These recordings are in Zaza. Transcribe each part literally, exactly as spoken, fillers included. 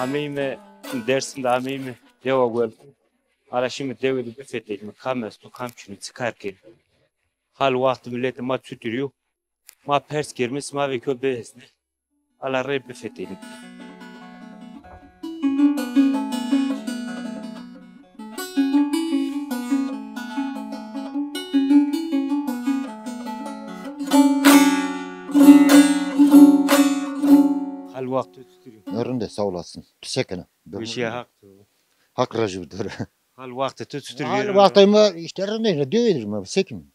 Ameyme Dersim de ameyme dewa Guelku. Ala şîme dewê de bifetelîme. Kam esto, kam çin o, çi kar kenî? Hal waxt miletê ma çutir yo? Ma pers kerîme, sima vekî yo bihesnê. Ala rê bifetelîme. Hal waxt çutir yo? Rind e, sağ olasın. Tu se kena? Weşîya Haq to. Haq rajî bi to ra. Hal waxt tu çutir yo? Hal waxt ma işte rind e, dewê de ma se kim?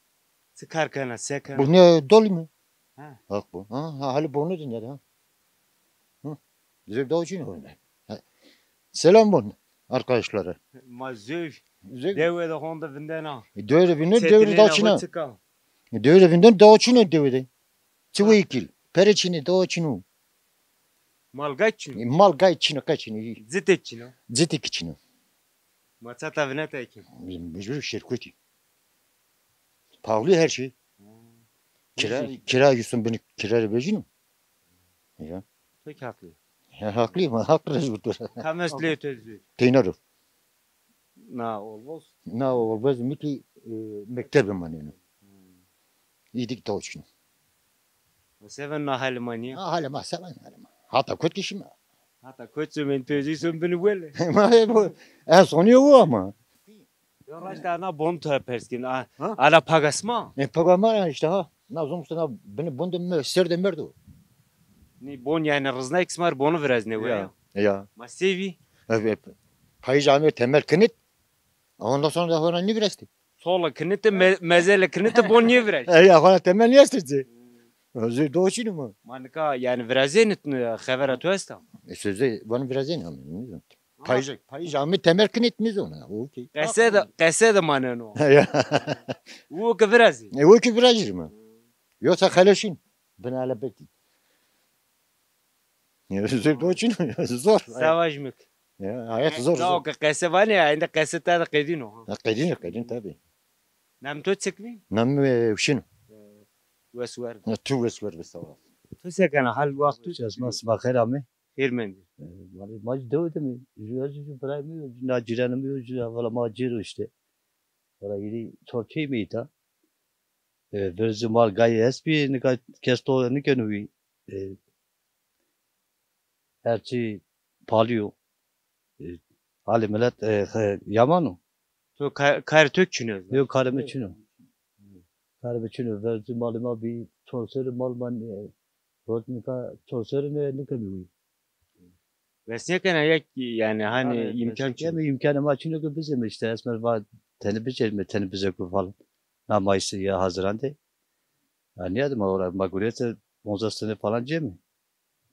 Çi kar kena, se kena? Bu ne doli mi? Ha. Bak bu. Ha, ha, hali bunu dinle ha. Hı. Zevda için öyle. Ha. Selam bun arkadaşlara. Ma zöv. Zöv. Dewe de honda vindena. E, dewe de vindena, dewe de daha çina. E, dewe de vindena, daha çina dewe de. Çi wekil. Pere çini, daha çinu. Mal gay çinu. E, mal gay çinu, kaçinu. Zite çinu. Zite ki çinu. Ma çata vineta ki? Mecbur şirketi. Pahalı her şey. Hmm. Kira, kira yüzün bini kira vecino. Ya. Pek haklı. Ya, haklı mı? Haklı rezil dur. Kames lê to zü? Teynaro. Na olmaz. Na olmaz. Miki e, mektebe maneno. Hmm. İdik tavçın. Seven na halimaniye. Na halima, seven halima. Hatta kötü kişi mi? Hatta kötü men tözü son bini wele. Ma bu. En sonu o ama. Yo raşta na bon to pers kin. Ha? Ala pagasma. E, pagasma işte ha. Na zomsta na bini bon de me, ser de merdo. Ni bon yani rızna eksmar bonu virazne we. Ya. Ya. Ma sevi. Evet. Payıcı amir temel kinit. Ondan sonra da hora ni viresti. Sola kinite, me, mezele kinite bon niye viraj? E, ya, hora temel niye estirdi? Özür doçinu mu? Ma nika yani virazenit xevera tu esta? E, sözde bana virazen ama. Payıcı, payıcı amir temel kinit mi zona? Okey. Qese de, qese de maneno. Ya. O ki virazi. E, o ki virajir mi? Yoksa xeleşin. Bina ele bekti. Ya, zor doçin, zor. Savaş mik. Ya, hayat zor, zor. Ke qese vanê, ende qese ta de qedîno. Ha, qedîn, qedîn tabi. Nam to çik bî? Nam e, Hüseyin. Wes wer. Ha, tu wes wer bi sağ ol. Tu se kena hal wextu? Esma sima xêr amê. Xêr mendî. E, ma, ma dewe de mi? Ju, ju, ju, biray mi, na cîranê mi, ju, vala ma cêro işte. Vala yeri çor key mi ita. E, verzi mal gayê est bî, nika kes to nikeno wî. E, her çî palî yo. E, halê milet, e, xe-, yaman o. To ka-, karê to çin o? Yo, karê mi çin o. Karê mi çin o. Verzi malê ma bî, çor serrî mal ma, e, rot nika çor serrî ne, nikemî wî. Wes nêkena ya ki, yani hani imkan çin. Yeme imkanê ma çin o ki bizeme işte, esmer va tenê bicerime, tenê bizeko falan. Na Mayıs ya Haziran de. Ya niye de ma ora, ma gurete onzas sene falan ceme.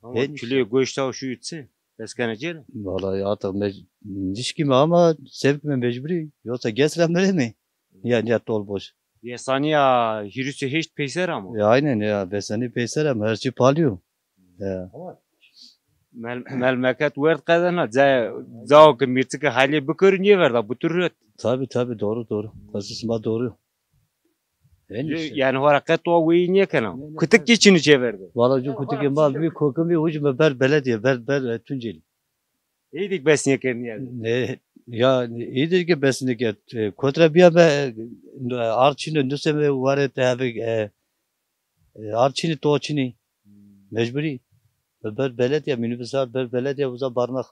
Ama çilê goşta şu çi? Wes kena cêre? Vallahi artık mec-, nişkîme ama sevkîme mecburî. Yoksa geç ra mereme. Niye, niye tol boş. Yesaniya hîris û heşt peyser ama. Ya aynen ya, besenî peyser ama her şey palî yo. Ya. Mel-, melmeket werd qedena, ca-, cao ke mîrçike halê bikirî nêverda, bu tür ret. Tabi, tabi, doğru, doğru. Qesê sima doğru. En işte. Yani hora qet o weyî nêkena. Ne, ne, kutik ki çinî çêverde. Valla cu kutik mal mi, kokimi ucime ber belediye, ber, ber, e, Tunceli. Êdîk bes nêkerdî yani. Ne, ya, êdîk ki bes nêkerd. E, kotra biya me, e, ar çinî, nuseme ware te hevik, e, E, ar çinî, to çinî. Mecburî. Ber belediye, minibüs ar ber belediye uza barnax.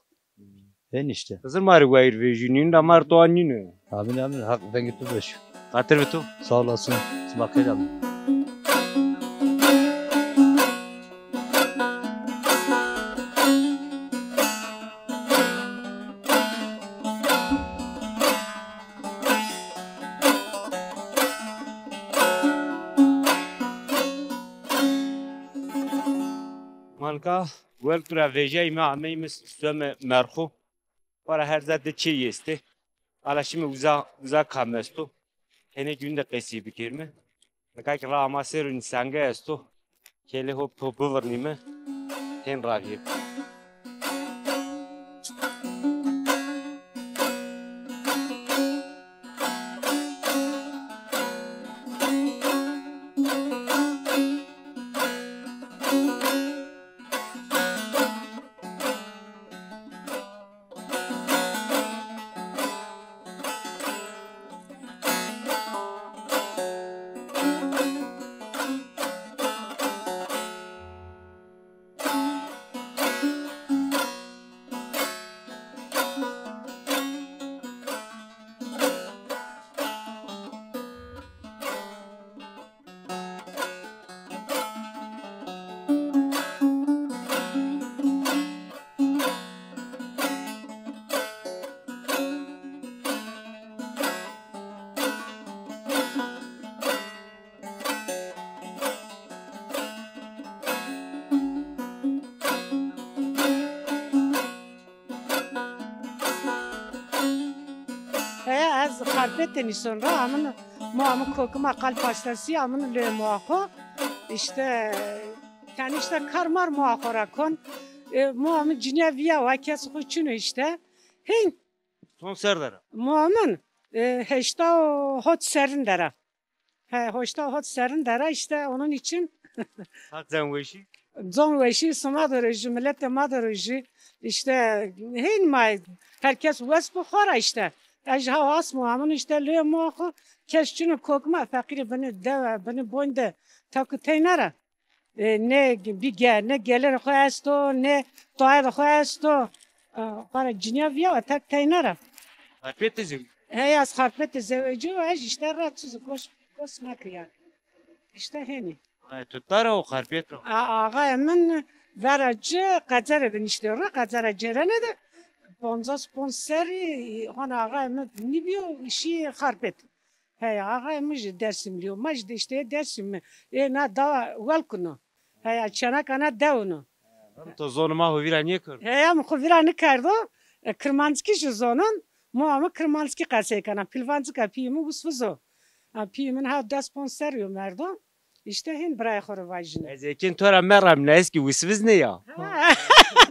En işte. Xizir ma rê wayîr vejî, nîn ra ma rê to nîno. Amin, amin. Haq vengê tu beş. Xatir bi tu. Sağ olasın. Sima xêr amî. Ma nika Guelku ra vejîyayîme, ameyîme Some Merxu. Wara her ca de çêyî estê. Ala şîme uza, uza kam esto. Tenê cûnde qesî bikerîme. Nika ki raa ma ser o nîsange esto. Kelê ho po bivirnîme. Hên ravîyê. Pete nîson ra amin, moa mi kokima qalp hastası, amin lê moa xo. İşte, yani işte karmar moa xo ra kon. E, moa mi cinya viya wa kes xo çino işte. Hin. Son ser dera. Moa min, e, heşta û hot serin dera. He, hoşta hot serin dera işte onun için. Hak zan weşî. Zon weşî sima de rojî, milletê ma de rojî. İşte hên ma herkes wes bi xo ra işte. Ez ha asmo amin işte lê ma xo kes çino kokma feqîrî bini dewe, bini boyn de takı teynara. E, ne bî ge-, ne gelirê xo esto, ne toayê de xo esto. E, para cinya viya tek teyna ra. Xarpêt de zewicî? Hey, ez Xarpêt de zewicî, ez işte ra çiz gos, gos nakî yani. İşte heni. Ay, tu tara o Xarpêt ra? A, ağayê min vera ci qecere binişte ra, qecera cêrene de poncas ponc serrî, hona ağayê min nîbîyo, şî Xarpêt. Heya, ağayê mi jî Dersimlî yo. Ma jî de işte Dersim mi. Ê na dawa wel kuno. Heya, çenaka na dewno. To zonê ma ho vîra nêkerd? Heya, mi xo vîra nêkerdo. E, Kirmanckî jî zonon. Moa mi Kirmanckî qesey kena. Pîlvancika pîyê mi Wiswiz o. Ha, pîyê min ha des ponc serrî yo merdo. İşte hên birayê xo rê vajîne. Ez êkên to ra meram, na ez kî Wiswiz nê ya. Ha,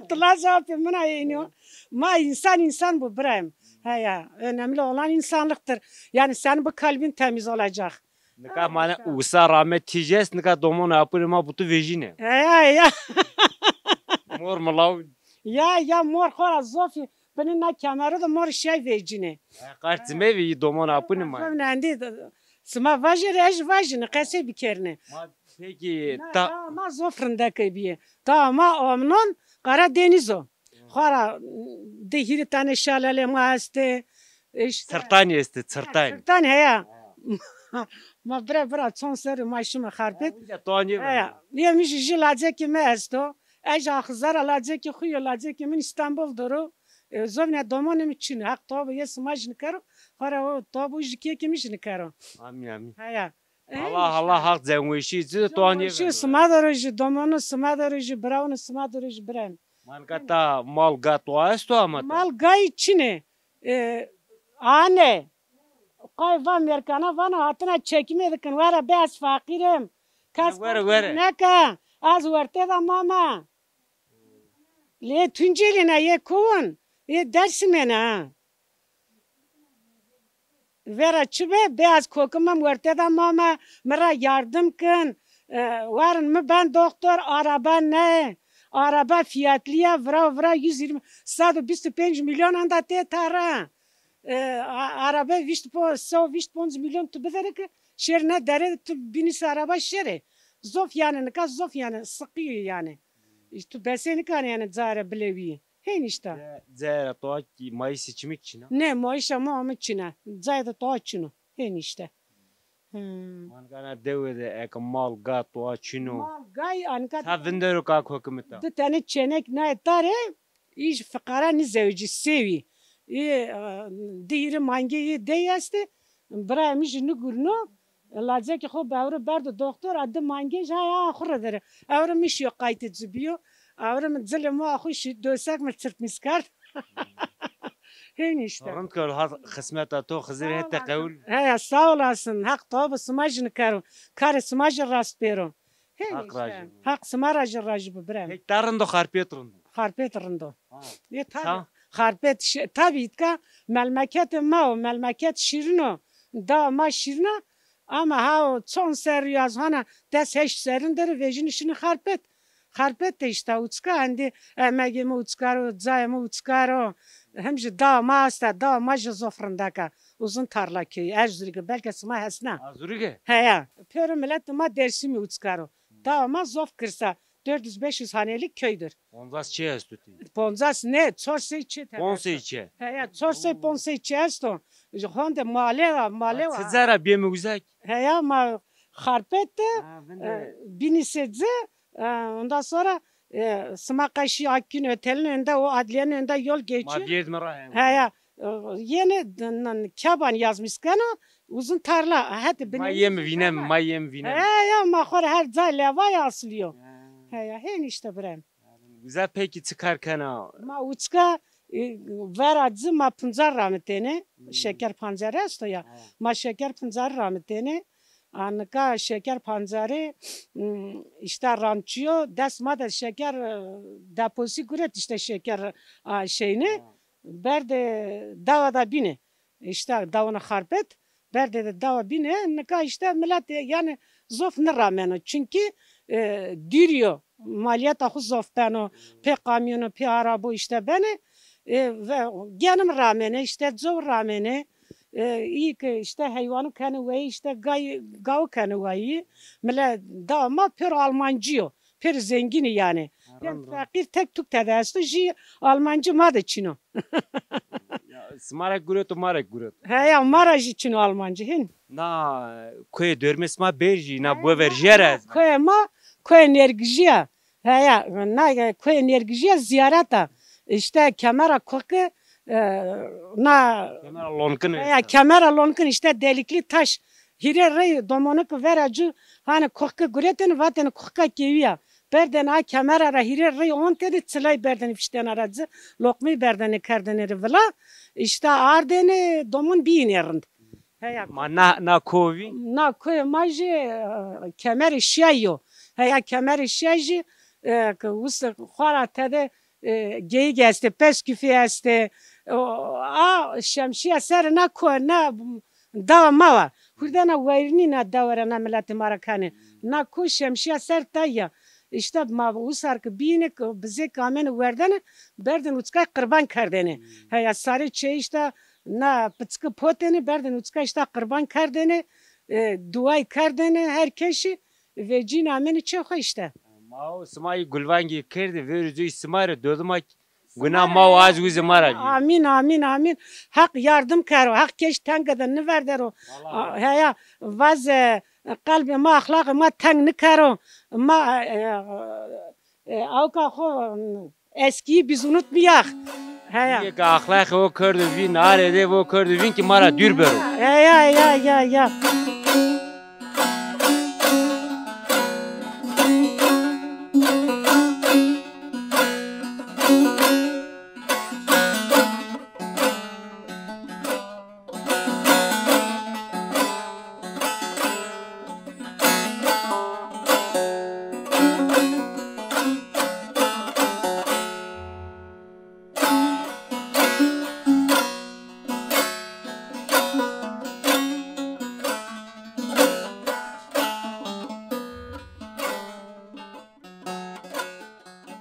tu la cewabê min a ênî yo. Ma insan insan bu birayê mi. Heya, önemli olan insanlıktır. Yani senin bu kalbin temiz olacak. Nika mane usa rame tîj est, nika domonê apûnê ma bi tu vejîne. Heya, heya. Mor mi lawin. Ya, ya mor xo ra zofî. Binê na kemero de mor şey vecîne. E, qert zimê vî domonê apûnê ma. Nendî sima vajêrê, ez vajîne, qesey bikerine. Ma peki ta... Dawa ma zof rindeke bîye. Dawa ma omnon Karadeniz o. Xo ra di hîrê tane şelalê ma estê. İşte, çirtanî estê, çirtanî. Çirtanî heya. Ma bira bira çond serrî ma şîme Xarpêt. Heya. Yê mi jî jû lacekê mi esto. Ez axizara lacekê xo yo, lacekê min Îstanbul der o. E, zovîna domonê mi çin o. Haq tobo yê sima jî nikero. Xora o tobo jî kêkê mi jî nikero. Amîn, amîn. Heya. E, Allah, işte. Allah haq cenweşî ci to anîye. Cenweşî sima der o jî, domonê sima der o jî, birawonê sima der o jî biren. Malgata, mal gat wa esto ama ta? Mal gayî çin ê. E, ane. Qay va mêrkana vana hatina çekîmê dikin, were be ez feqîr im. Kes were, were. Neke, ez wertê de mame. Lê Tuncelî ne, yê kowin, yê Dersimê ne ha. Vera çi be, be ez kokimim wertê de mame, mi ra yardim kin. E, werin mi ben doktor, araba ne, araba fiyatlî ya, vira vira yüz yirmi, sed û vîst û pênc milyon anda tê tara. E, a-, araba vîst po-, se û vîst ponc milyon tu bivere ke şêr ne dere, tu bînî se araba şêrê. Zof yani, nika zof yani, siqî yo yani. Tu besê nikanê yani cayê ra bilewî. Hên işte. Ce-, cayê ra toa kî mayîsê çimik çin a? Ne, mayîşa ma mi çin a. Cayê de toa çin o. Hên işte. Hmm. Mangana dewe de eke mal, gat, toa çin o. Mal, gay, anka. Ta vindero ka kokimita. Di tane çênek nayê tarê, î jî fiqara nîzewicî sêwî. Î, e, di hîrê mangê yê dey estê. Birayê mi jî nigurno. Lacekê xo bi ewro berdo doktor, a di mangê jî haya xo rê der ê. Ewro mi şîyo qaytê ci bîyo. Ewro mi cilê moa xo şî, dosek mi çirpmîs kerd. Hên işte. Rind kerd, ha qismeta to, Xizir hete qewul. Heya, sağ olasın. Haq tobo sima jî nikero. Karê sima jî rast bêro. Hên işte. Haq sima ra jî rajî bo birem. Peki ta rind o, Xarpêt rind o? Xarpêt rind o. Ha. Yê tabi. Xarpêt şi-, tabi îtka melmeketê ma o, melmeket şîrin o. Dawa ma şîrin a. Ama ha o çond serrî yo ez hona des heşt serrin der o vejîne şîne Xarpêt. Xarpêt de işte uçka, endî emegê mi uçka ro, cayê mi uçka ro. Hem jî dawa ma esta, dawa ma jî zof rindek a. Uzun Tarla köyü, Erzurîge, belke sima hesna. Erzurîge? Heya. Pêro miletê ma Dêrsimî uçka ro. Dawa ma zof girs a. Dört yüz beş yüz hanelik köydür. Poncas çê esto tê? Poncas ne, çor sey çê tede. Ponc sey çê? Heya, çor sey ponc sey çê esto. Honde male wa, male wa. Ti ca ra bîyeme uza kî? Heya, ma Xarpêt de, e, bînî se ci, e, ondan sonra, e, sima qeşî Akgün Otelin önünde, o adliyenin önünde yol geçiyor. Ma bîyerdîme ra yani. Heya, e, yeni, n-, n-, Kaban yazmış keno, Uzun Tarla, hete binî. Ma yeme vîneme, ma yeme vîneme. Heya, ma xo ra her cay levay aslî yo. Heya, hên işte birem. Uza peki çi kar kena? Ma uçka, E, vera ci ma pincar ramitêne. Şeker pancarî esto ya. He. Ma şeker pancarî ramitêne. A nika şeker pancarî, m, îşte ramçîyo, dest ma de şeker, e, deposî guret îşte şeker, a, şeyne. He. Berdê dawa da bîne. Îşte dawona Xarpet, berdê de dawa bîne, nika îşte milet, e, yanî zof nirameno. Çunkî, e, dûrî yo, malîyeta xwu zof beno, pê kamyono, pê arabo îşte benê. E, ve genim ramêne, îşte cow ramêne. E, î ke îşte heywanu kenê weyî, îşte gay, gaw kenê weyî. Mile dawa ma pêro almancî yo. Pêro zengîn î yanî. Ha, rind, rind. Feqîr tek tuk tede esto, jî almancî ma de çin o. Ya, sima ra gureto, ma ra gureto. Heya, ma ra jî çin o almancî, hîn. Na koyê dormê sima bêr jî, na biver jê ra ez. Koyê ma, koyê Nêrgijî ya. Heya, na koyê Nêrgijî ya zîyaret a. Îşte kemera koki, e, na kemera lonkin, heya, îşte. Kemera lonkin, îşte delikli taş. Hîrê rey domonik vera cu, hanî koki guretêne, vatêne kokika kewî ya. Berdêne a kemera ra, hîrê rey ontêne, çilay berdêne fiştêne ra ci, loqmî berdêne kerdêne rê vila. Îşte ardêne domon bîyêne rind. Heya. Ma na, na ko vî? Na koyê ma jî, e, kemerê şîyayî yo. Heya, kemerê şîyayî jî, e, ke wis xora tede, e, geyik estê, peskufî estê. O, a şemşîya ser na ko, na dawa ma wa. Hurdena wayirnî na dawa ra, na miletê ma ra kenê. Na ko şemşîya ser tay ya. Îşte ma usar ke bîyêne ke bizêk amêne werdene, berdêne uçkay qirban kerdêne. Hmm. Heya, sarê çê îşte na piçiki potêne, berdêne uçkay îşte qirban kerdêne, e, duay kerdêne, her keşî vecîn amêne çê xo îşte. Ma o sima î gulvangî kerdî, verî coy sima rê dodima. Guna ma û az wizê ma ra bî. Amîn, amîn, amîn. Heq yardim kero, Heq keş tenge de niverdero. Wala. A, heya, vaz, e, qelbê ma, exlaqê ma teng nikero. Ma, e, e, awka xo, m, eskîyî biz unutmayak. Heya. Yê ke exlaqê o kerdo vîn, arê de o kerdo vîn ki ma ra dûr bero. Heya, ya, ya, ya.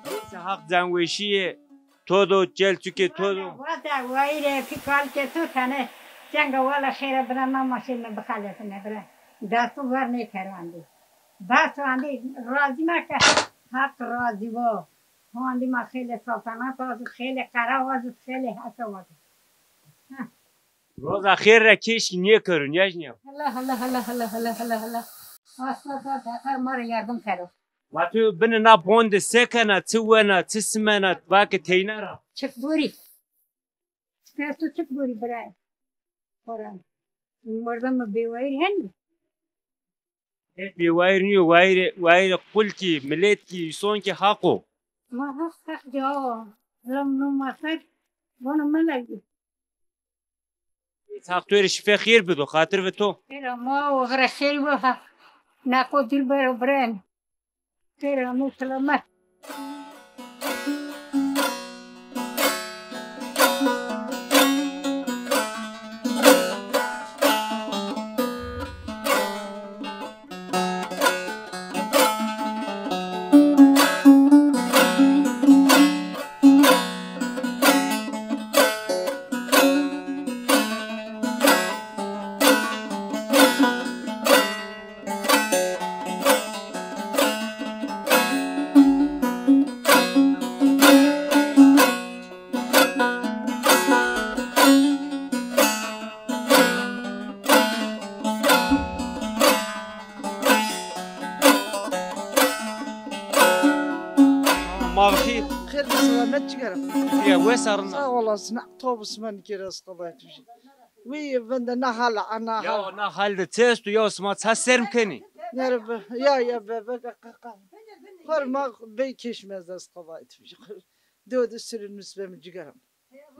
Neyse, Haq cenweşîyê to do, çelçukê to do. Wate wayîrê pî kalikê to tene cenga wala xêre bira, na maşê mi bixelesine bira. Destû ver nêkero endî. Bes endî razî meke, Haq razî bo. Ho endî ma xêlê saltanat wazit, xêlê qera wazit, xêlê hese wazit. Heh. Roza xêr ra keşkî nêkero, nêjnîya. Allah, Allah, Allah. Asla da beter ma rê yardim kero. Ma tu binê na bon de se kena, çi wena, çi simena, vake teyna ra. Çik borî. Çik esto, çik borî bira. Xora. Merdem bêwayîr henî. Ê bêwayîr nîyo, wayîrê, wayîrê qulkî, miletkî, îsonkî Haq o. Ma Haq, Haq ca o. Lam no ma ser, bono mela. Haq to rê şifê xêr bido, xatir ve to. Xêr ama, o xêr, xêr bo ha. Naqo dil bero bren. Xêr ama, selamet. Ma bi xêr. Xêr bi selamet cigera. Ya wes a, rind a? Sağ olasın. To bi sima nîkêre, ez qedayê to jî. Wî vinde na hal a, na hal. Ya na hal de çi esto ya, sima ça serm kenî? Nere be, ya, ya be, be, be, be. Xor ma bey keşmez, ez qedayê to jî. Dew de sürülmüş be mi cigera.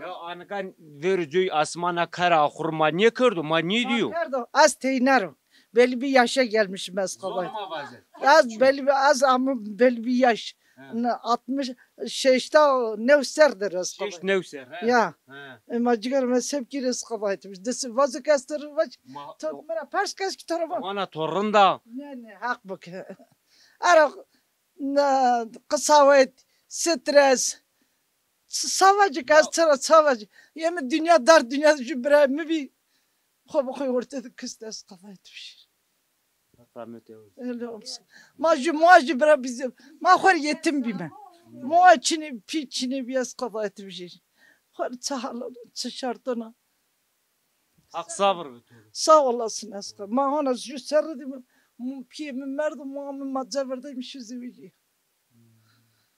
Ya anika vêr coy asmana kara axur ma nêkerdo, ma nêdîyo. Ma kerdo, ez teyner o. Belli bir yaşa gelmişim ez. Zor qevay. Ma vaze. Ez belli bir, ez ama belli bir yaş. He. Ne, altmış, şeşta new serdir ez qevay. Şeşt new ser, he. Ya. He. E, ma cigar me sebkir ez qevay etmiş. Desi vazı kestir vac. Ma- To mera pers kes ki tarafa. Wana torun da. Ne, ne, hak bak. Ara, ne, qisawet, stres, Savacık ez, çira savacık. Yemi dünya dar, dünya jü bira mi bi. Xo bi xo orte de kist ez qevay etmişir. Rahmet eylesin. Öyle olsun. Ma jü, ma jü bira bizim. Ma xor yetim bime. Ma çini, pi çini bi ez qevay etmişir. Xor çi hal, çi şartona. Haq sabir bi to. Sağ olasın esqa. Ma hona jü serri de mi, piyê mi merdo, ma mi ma ceverdeymiş zewicî.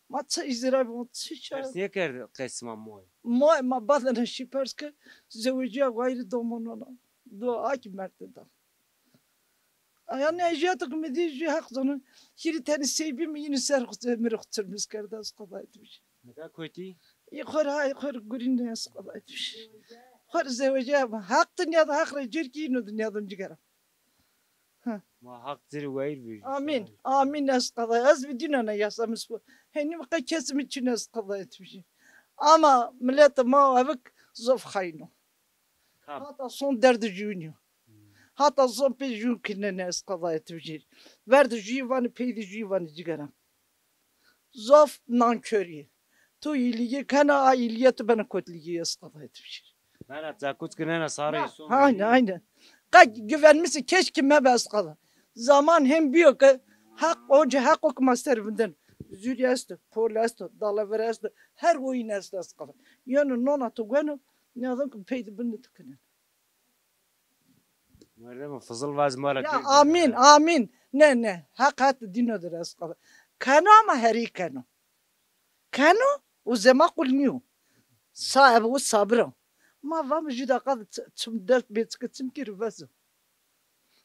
Ma çi îzîra bi, ma çi çi. Pers nêkerd qesma moy. Moy ma badene şî pers ke zewicîya gayri domonona. Do a ki merde da. Aya ne jîya to ki mi dî jî heq zano. Hîrî tenî sey bî mi yînî ser xu, mi rê xu çirmiz kerde ez qevay etmiş. Nika kotî? Î xor hay xor gurîne ez qevay etmiş. Xor zewicîya heq dinya da heq rê cêr ki yîno dinya da cigera. Hı. Ma haq ci rê wayîr vejî. Amîn. Amîn ez qevay. Ez bi dîna ne yasa mis bu. Henî mi qe kesî mi çin ez qevay etmişî. Ama millet ma evik zof xayno. Kam? Hata son derdi jûnî yo. Hmm. Hata son pê jûn kinene ez qevay etmişî. Verdi jûyî vanî, peydi jûyî vanî cigera. Zof nankörî. Tu îlîgî kena, a îlîye tu bena kotlîgî ez qevay etmişî. Bena cakuç ki nena sarê son. Aynen, aynen. Qe güvenmişi keşke me be ez qevay. Zaman hem biyo ke haq, onca haq o ki ma ser vindin. Zûrî esto, pol esto, dalaver esto, her oyun esto ez qevay. Yanî nona tu gweno, nîyadon ki peydi bindi tu kinen. Merdem Fızıl vaz ma ra. Ya, amîn, amîn. Ne, ne. Heq het dîno dir ez qevay. Keno ama herî keno. Keno, o zema qul nîyo. Sa ebe o sabir o. Ma va mi jü deqa de ç-, çim dest bê çike çim kir vezo.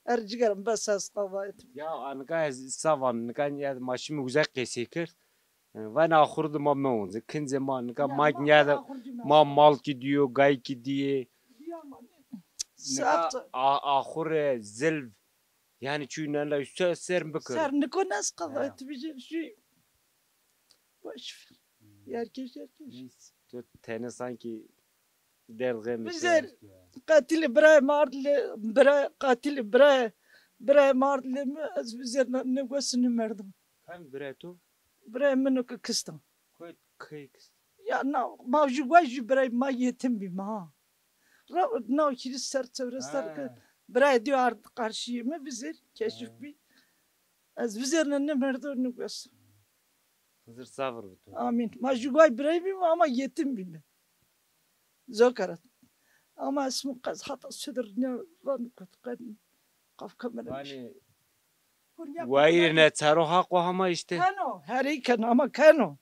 Er cigerim bes ez qevay etmişî. Ya, anika ez sa van, nika ya ma şimdi güzel qesey kerd. Vana axur de ma meonze. Kince ma nika ma nîyade ma mal ki diyo, gay ki diye. Nika axure, zilv. Yani çuy nena üste ser mi bikir. Ser nikon ez qevay etmişî jü. Boş ver. Yerkeş, yerkeş. Neyse. Tu tene sanki derd xemê. Bizer qatilî birayê ma ard lê, bira, qatilî birayê, birayê ma ard lê mi ez bizer ne, ne gos nimerdim. Kam birayê to? Birayê min o ki kistan. Koy, key kistan? Ya na, ma jü way jü birayê ma yetim bî ma. Ra, na hîrî ser çewre ser ki birayê diyo ard karşıyê mi bizer, keşif bî. Ez bizer ne, ne merdo ne gos. Xizir sabir bi to. Amîn. Ma jü way birayê bîme ama yetim bîme. Zor kara. Ama ez mi qez hata sudir ne van kot qed qaf kamera. Vanî wayîr ne çaro haq o hama işte. Keno, herî keno ama keno.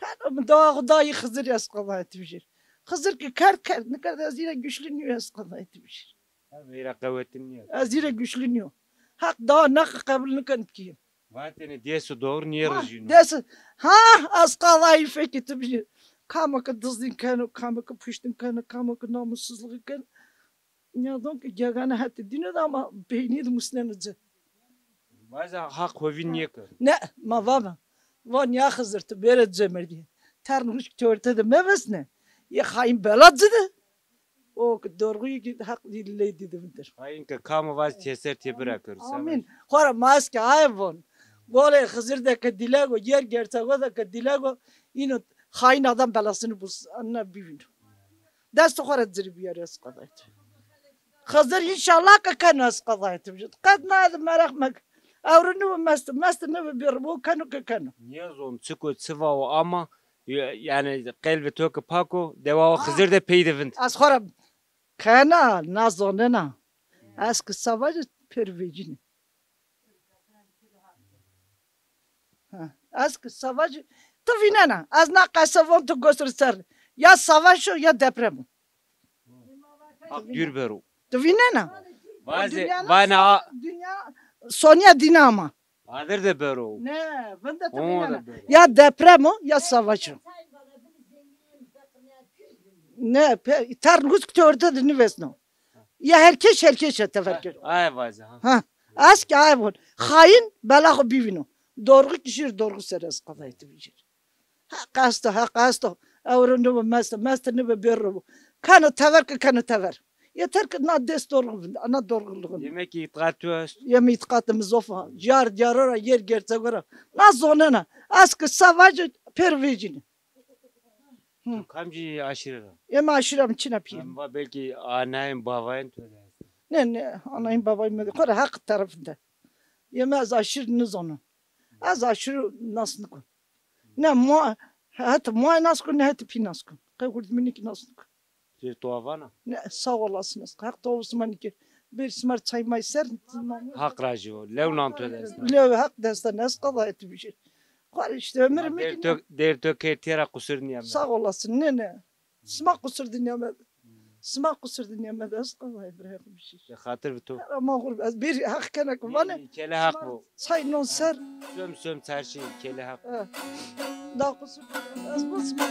Keno mi daha xo daha yî Xizir ez qevay etmişî. Xizir ki kerd kerd, nikerd ez yine güçlü nîyo ez qevay etmişî. Veyra qewetin nîyo. Ez yine güçlü nîyo. Haq daha naq qebul niken ki. Vatene dêso doğru niye rejîno? Dêso, ha, ez qevay fekî tu bijî. Kamo ki dizdîn keno, kamo ki puştin keno, kamo ki namussuzluğu keno. Nîyadon ki gegane hetê dîne de ama beynî de musneno ci. Vaza haq hovî nêkir. Ne, ma vame. Van ya Xizir tu bêre cemerdîye. Tern huşk tewrte de mevesne. Yê xayin bela ci de. O ki dorğuyî ki heq ley dî de vindir. Xayin ke kamo vaz teser têbira kir. Amîn. Xora ma ez ke aye von. Golê Xizir de ke dilego, yer gerçego de ke dilego, îno xayin adam belasını bulsun. Anna bivîno. Destê xo ra ci rê biyarî ez qevay. Xizir înşallah ke keno ez qevay. Qet nade meraq meke. Ewro nibi mest, mest nibi bir, bu keno ke keno. Nêzon çik o, çi va o ama, yanî qelbê to ke pak o, dewa o Xizir de pey de vind. Ez xo ra kena, na zonena. Ez ki savaje pêr vecîne. Ha, ez ki savaş, tu vînena. Ez na qese von tu gos rê ser. Ya savaş o ya deprem o. Haq dûr bero. Tu vînena. Vaze, vana. Dünya sonya dîna ama. Adir de bero. Ne, vinde tu vînena. Ya deprem o ya savaş o. Ne, pe-, tern husk tu orada de nivesno. Ya herkes herkes ya tever kero. Ay vaze ha. Ha. Az ki ay von. Hain bela xo bivino. Doğru kişir doğru seres kazaytı bijir. Haq esto, haq esto. Ewro nibo mest, mest nibo berro. Kano tever ki kano tever. Yeter ki na dest doğru, na doğruluğun. Yemek itiqat tu est. Yeme itiqatımız ofa. Car diyarora, yer gerçekora. Na zonena. Az ki savaşı per vecini. Hı. Tu kamcî aşîre ra? Yeme aşîre mi çina pî. Em va belkî anayên bavayên tu de est. Ne, ne, anayên bavayên mi de. Xora haq tarafında. Yeme ez aşîr nizano. Ez aşîr nas nikon. Ne ma, het ma nas kon, ne het pî nas kon. Qe hurdminî ki nas nikon. Ti to vana? Ne, sağ olasınız. Haq to sima nike. Bir simar çay may ser. Haq rajî o. Lew nan to dest. Lew haq destan ez qada etmişim. Xor işte ömür mü? Der to, der to kertiye ra qusur niyemez. Sağ olasın, ne, ne. Sima qusur diniyemez. Sima qusur diniyemez. Ez qada etmişim. Xatir bi to. Ama xur ez bir haq kena ku vane. Kele haq bu. Çay non ser. Söm söm çarşî kele haq. Da qusur ez bu sima.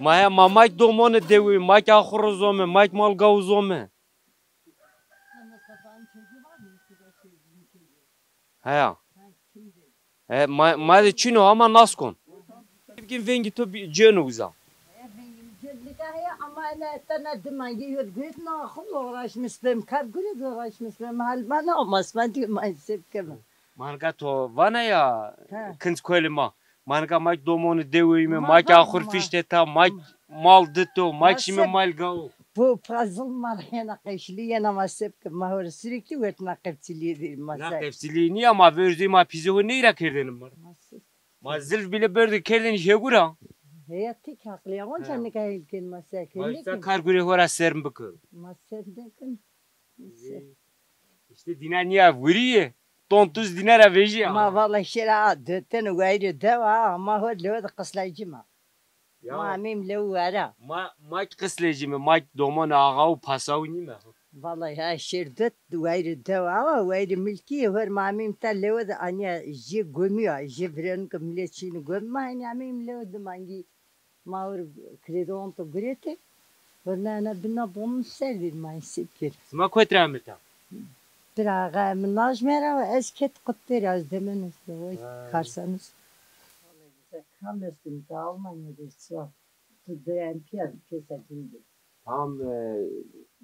Maya ma mak domonê dewi, mak axurî zome, mak malgaw zome. Heya. E, ma, ma de çin o ama nas kon. Vengî to cêno uza. Ama ene tena dimangî yod guyet na xo uğraşmış bim, kar gure uğraşmış bim, hal bana olmaz, ben diyor, ma sep keme. Manga to vana ya, kinc kolî ma. Manga mak domonî dewi me, mak axur fişte ta, mak mal dito, mak şîme mal gaw. Bu pazıl mal yena qeşli yena ma sep ke, ma hor sürekli wet na qefçiliye de ma. Na qefçiliye niye ma verzi ma pîzê ho ney ra kerdenim mar. Ma zilf bile berdi kerdin hegura. Heya tek haklı ya, onca ne kadar ilkin ma sep ke. Ma kar gure ho ra serm bikir. Ma sep de kin. İşte dîna nîya vurîye. Ton tuz dîna ra vejîya. Ma valla şera döten wayri dewa, ama ho lewe de qislaycî ma. Ya. Ma amîm lew wera. Ma, ma ki qislaycî mi, ma ki domon axa û pasaw nîme. Valla ya şer döt wayri dewa, ama wayri milkî hor ma amîm ta lewe de anya jê gomîya, jê virenu ke millet şîni gom ma, hani amîm lewe de mangî. Ma ur kredon to gurete. Vernena bina bomun ser dir ma sip kir. Sima kotî ra amita? Bira ga min najmera ez ket qutbê ra, ez demen ez de vay karsan ez. Kam estim de Almanya de çiva. Tu de en piya kesa dinde. Tam e,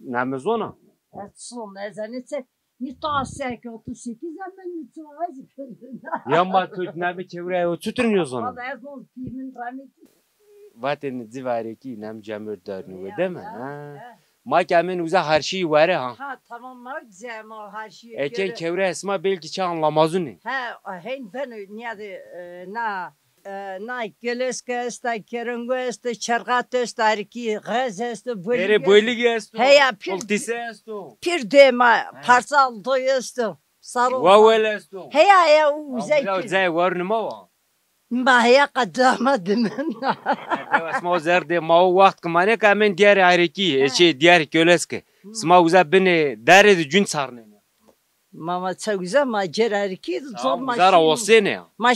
namezona? Ez son ez anetse. Ni ta seke otuz sekiz hemen mi çiva ez kerdin. Ya ma tu name çewre o çutur niyozona? Valla ez on pimin rahmeti. Vatên civarekî nam camir darni we deme ha. Ma ki amen uza harşî ware ha. Ha tamam ma güzel ma harşî. Eken kewre esma belki çi anlamazune. Ha hen ben niyade e, na e, na Keleske esta, Kerengo esta, Çergat esta, Erki, Gez esta, Bölük. Bere Bölük esto. Heya pir. Oltise esto. Pir de ma parsa aldo esto. Saro. Wawel esto. Heya heya uzay. Uzay war nima wa. Ma heya qedama dimin. Dewa sima o zerdê ma o waxt ki mane ke amen diyarê Arekî, e, şey, diyarê Köleske. Sima uza binê darê de cun çarnenê. Ma, ma ça uza ma cêr Arekî zor ma. Uza ra osêne ya. Ma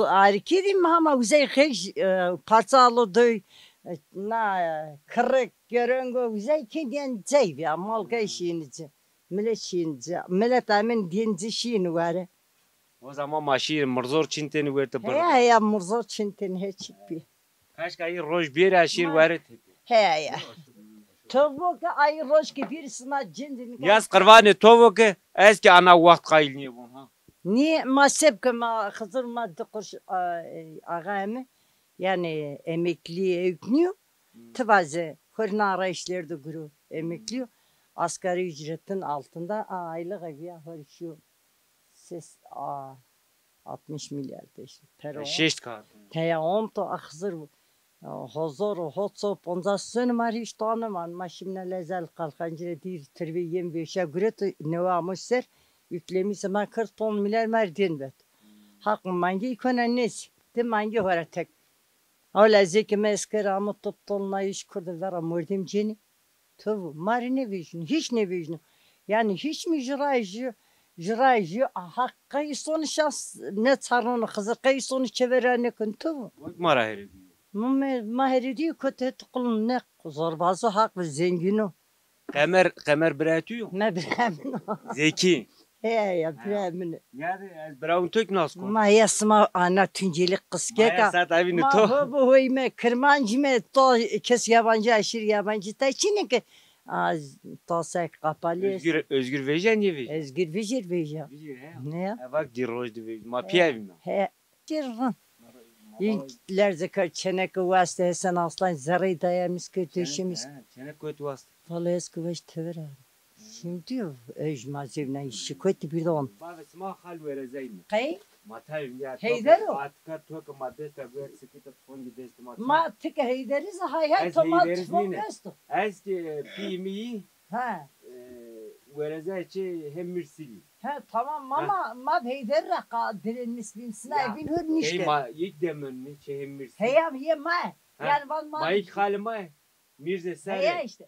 Arekî dî ma, ma uzay xeş, e, parça alo doy, e, na, e, kirek, gerengo uzay ki diyen cey ya, mal ke şîni cey. Millet şîn ci, millet emin dîn ci şîn were. O zaman ma şîr mirzor çintên werte bir. Heya, heya, mirzor çintên he çik bî. Kaşka î roj bêra şîr were tepî. Heya, heya. Tovo ke ay roj ke bîr sima cindin. Yaz qirvanê tovo ke ez ki ana waxt qayil nêbon ha. Nî ma seb ke ma Xizir ma di quş, a, e, axa emi, yani emekli evk nîyo. Hmm. Ti vaze, xo rê na arayışler de guro, emekli yo. Asgari ücretin altında, a, aylık ev ya, xo rê şiyo ses, a, altmış milyar de işte. Pero şeşt kat. Teya on to axzir, hozor o, hozo, ponzas sene ma hiç tanıman. Ma şimdi lezel kalkancire dir, tirve yem veşa guret, newa amo ser, yüklemişse ma kırk ton milyar merdin vet. Hak mangi ikona nes, de mangi hora tek. Awla zeki me esker amo top tolna iş kurdu vera mordim ceni. Tu ma rê nêvejîno, hîç nêvejîno. Yanî hîç mi ji ray jî, ji ray jî, aha, qey sonî şans nêçarneno, Xizir qey sonî çeveranê kin tu. Wek ma ra herêdîyo. Ma, ma herêdîyo kotê tu qulun ne zorbazo haq ve zengîno. Qemer, Qemer birayê tu yo? Me birayê min o. Zekî. He ya, birayê min. Ya de ez birawin to ki nas kon. Ma ya sima ana Tuncelî qisgek a. Ma ya sat evînî to. Ma ho bi hoy me, Kirmanc me, to kes yabancı, aşırı yabancı ta çinî ki. A, to sek kapalı. Özgür, Özgür veja niye veja? Özgür vijir veja. Vijir he. Ne ya? Evak di roj di vej. Ma piyevî me. He. Çirrin. Î lerzekar çeneke waste Hesen Aslan zerrey dayamîz kir, döşemîz. Çenek, he, çenek kotî waste. Vallahi ez ki weş tever a. Şimdi diyor, ej ma zevna şikayet bir de on. Bavê sima xal werezey mi? Qey? Ma tayım ya. Heyder o. Atika to ke ma desta ver sikita fongi desti ma. Ma tike Heyderiz hay hay, to ma fongi esto. Ez ki pî mi. Ha. E, werezay çê hem Mîrsilî. Ha, tamam, mama, ma Heyder ra qa direnmiş bin sina evin hür nişte. Ey ma yek demin mi çê hem Mîrsilî. Heyam ye ma. Ha, yani van ma. Ma yek xali ma. Mîrze Sare. Heya işte.